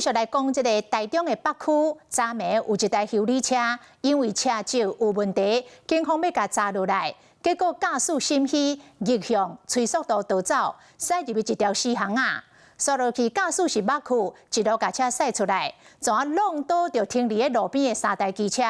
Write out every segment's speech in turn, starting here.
續來講，這个台中的北區，昨暝有一台修理車，因為車軸有問題，警方欲共查落來，結果駕駛心虛，逆向催速度逃走，駛入去一條死巷仔，煞落去駕駛是捌去，一路共車駛出來，怎啊挵倒著停佇咧路邊的三台機車，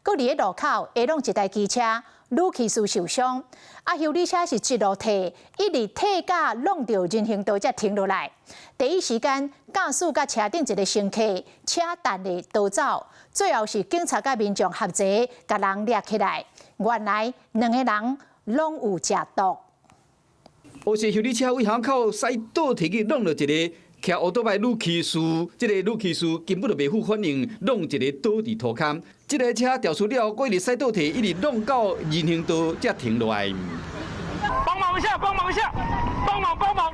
閣佇咧路口下挵一台機車，女騎士受傷。啊，修理車是一路退，一直退到挵著人行道才停落來。第一時間，駕駛佮車頂一个乘客，車彈咧逃走，最後是警察佮民眾合齊共人掠起來。原來兩个人攏有食毒。烏色修理車對巷口駛倒退去挵著一个騎烏多擺女騎士，這个女騎士根本就袂赴反應，挵一个倒佇塗跤。這个車肇事了後，閣一直駛倒退，一直挵到人行道才停落來。幫忙一下，幫忙一下，幫忙幫忙！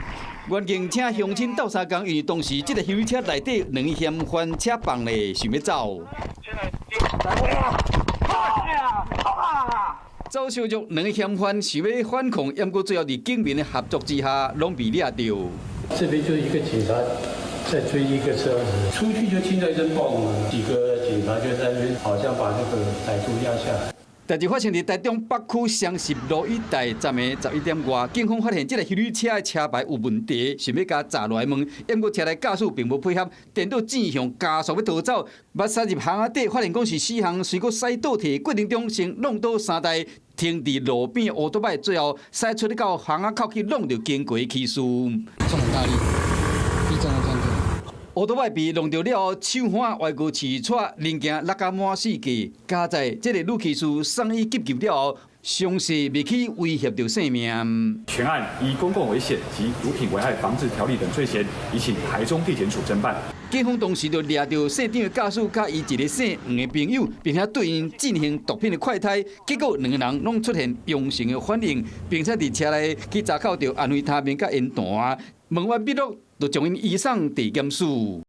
員警請鄉親鬥相共，因為當時這个修理車內底兩个嫌犯車放咧，想欲走。啊！走相逐兩个嫌犯想欲反抗，毋過最後佇警民的合作之下，攏被掠著。這邊就一個警察在追一個車子，出去就聽到一聲嘣，幾個警察就在那邊，好像把這個歹徒壓下來。代誌發生佇台中北區雙十路一帶，昨暝11點外，警方發現這个修理車的車牌有問題，想欲共查落來問，毋過車內駕駛並無配合，顛倒轉向加速欲逃走，欲駛入巷仔底，發現講是死巷，隨閣駛倒退過程中，先挵倒三台停佇路邊的烏多擺，最後駛出去到巷仔口去挵著經過騎士。撞很大力，地震的感覺。烏多擺被挵著了後，手腕歪過刺掣，零件落甲滿四界。佳哉這个女騎士送醫急救了後，傷勢未去威脅著性命。全案依公共危險及毒品危害防治條例等罪嫌，移請台中地檢署偵辦。警方當時就掠著姓張的駕駛，佮伊一个姓黃的朋友，並且對𪜶進行毒品的快篩，結果兩个人攏出現陽性的反應，並且佇車內去查扣著安非他命佮煙彈，問完筆錄，就將𪜶移送地檢署。